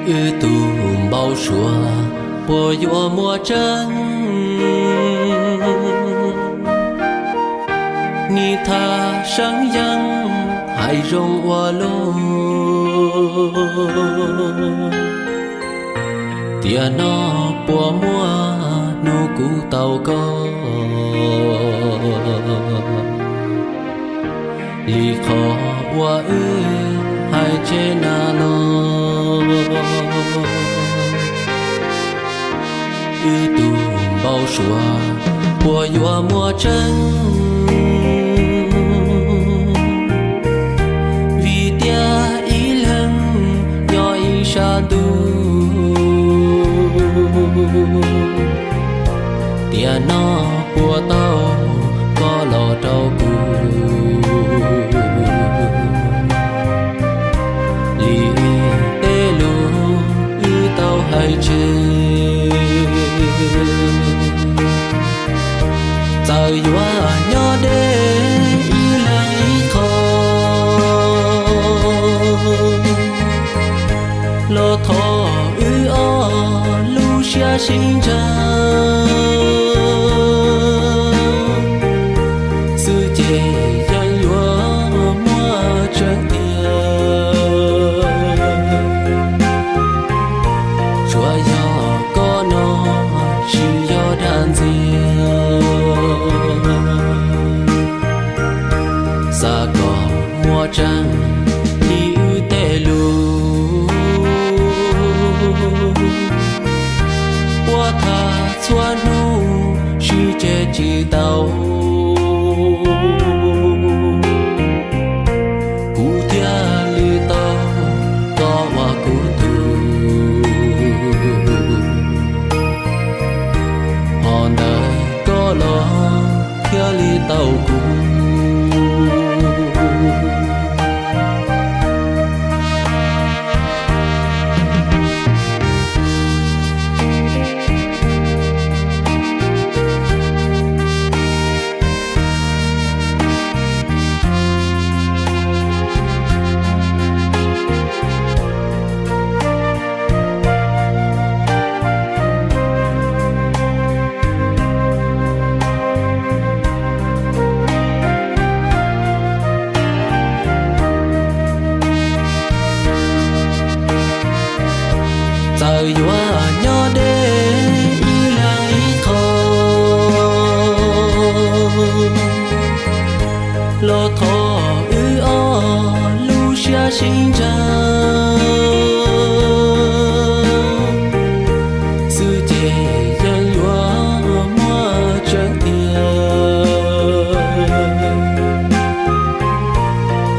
Wb tug npau suav puas yuav muaj tseeb? Nim thaj seeb yeeb hais zoo ua luaj. Tiam no puas muaj hnub kuv tau koj li qhov uas wb hais tseg na los? Wb tug npau suav puas yuav muaj tseeb? Vim tias ib leeg nyob ib sab ntuj, tiam no puas tau koj los rau kuv li tej lus wb tau hais tseg? Txawm yuav nyob deb ib leeg ib qho, los thov wb ob lub siab sib ntsib xwb ces yeej yuav muaj tseeb tiag. Tsuas yog koj no tsis yog dag ntxias, xav kom muaj tseeb li wb tej lus. Puab tham txhua hnub swb ces tsis tau, kuv thiaj li tau koj ua kuv tug, ho ntawm koj los thiaj li tau kuv. Txawm yuav nyob deb ib leeg ib qho, los thov wb ob lub siab sib ntsib xwb ces yeej yuav muaj tseeb tiag.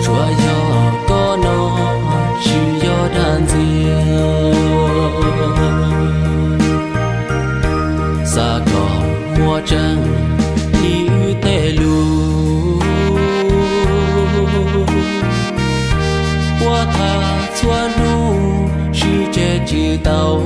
Tsuas yog koj no tsis yog dag ntxias, xav kom muaj tseeb li wb tej lus. Puab tham txhua hnub swb ces tsis tau,